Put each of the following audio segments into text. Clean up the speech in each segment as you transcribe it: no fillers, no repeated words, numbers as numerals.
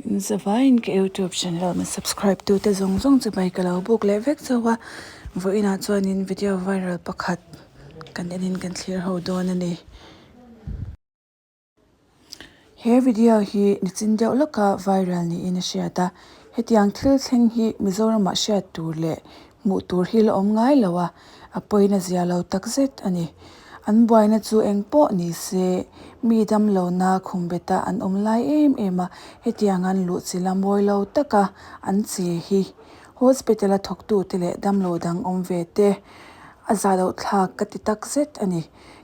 In zavaiin ka youtube channel min subscribe tu te zawng zawng chu hmai ka lo buk leh vek chauh a vawiinah chuanin video viral pakhat kan enin kan thlir ho dawn a ni. He video hi nichin deuh lawka viral niin a hriat a hetiang thil thleng hi Mizoramah hriat tur leh hmuh tur hi la awm ngai lo a, a pawina zia lo tak zet a ni. An buaina chu eng pawh ni se, mi damlohna khum beta an awm lai em em a, hetiang an luh chila mawi lo taka an che hi hospital a thawktute leh damlo dang awm ve te a zah loh thlak ka ti tak zet a ni.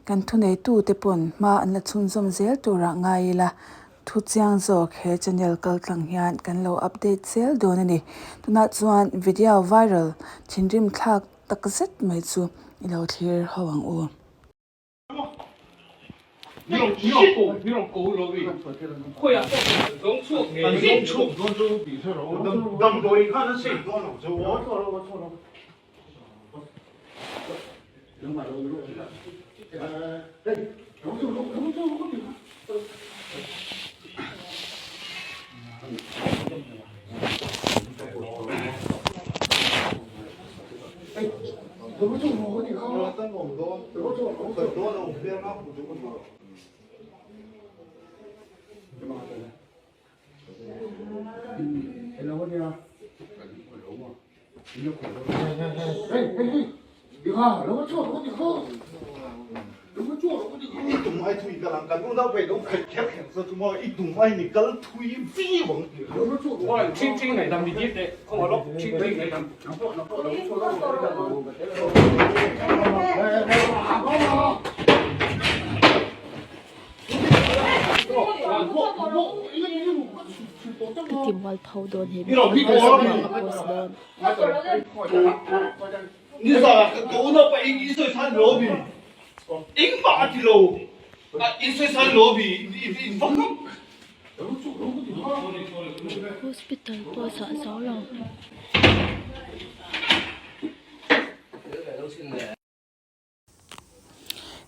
Kan thuneitute pawn hma an la chhunzawm zel turah ngai ila. Thu chiang zawk he channel kal tlang hian kan lo update zel dawn a ni. Tunah chuan video viral thinrim thlak tak zet mai chu i lo thlir ho ang u. Ka ti mual pho dawn he mihring hi ka post dawn. Hospital pawh a zah zo lo.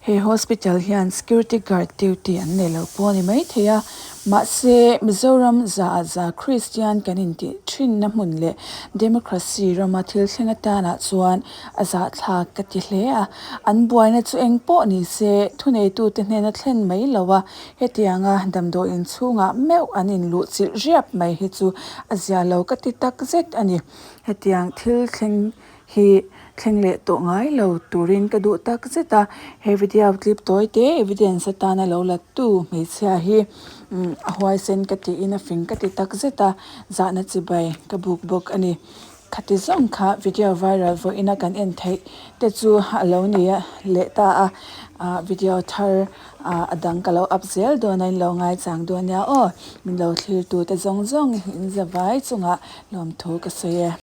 He hospital hian security guard duty an nei lo pawh a ni maithei a mahse Mizoram za ah za Christian kan intih thinna hmun leh democracy rama thil thleng atanah chuan a zahthlak ka ti hle a an buaina chu eng pawh ni se thuneitute hnena thlen mai lo a hetianga damdawi inchhungah meuh an inluh chilh riap mai hi chu a zia lo ka ti takzet a ni hetiang thil thleng hi thleng leh tawh ngai lo turin ka duh tak zet a he video clip tawi te evidence atana lo la tu hmeichhia hi a huaisen ka tiin a fing ka ti tak zet a zahna chibai ka buk bawk a ni khati zawng kha video viral vawiin a kan en theih te chu a lo ni leh ta a ah video thar ah a dang ka lo up zel dawn a in lo ngaichang dawn nia aw min lo thlir tu te zawng zawng in zavai chungah lawmthu ka sawi e.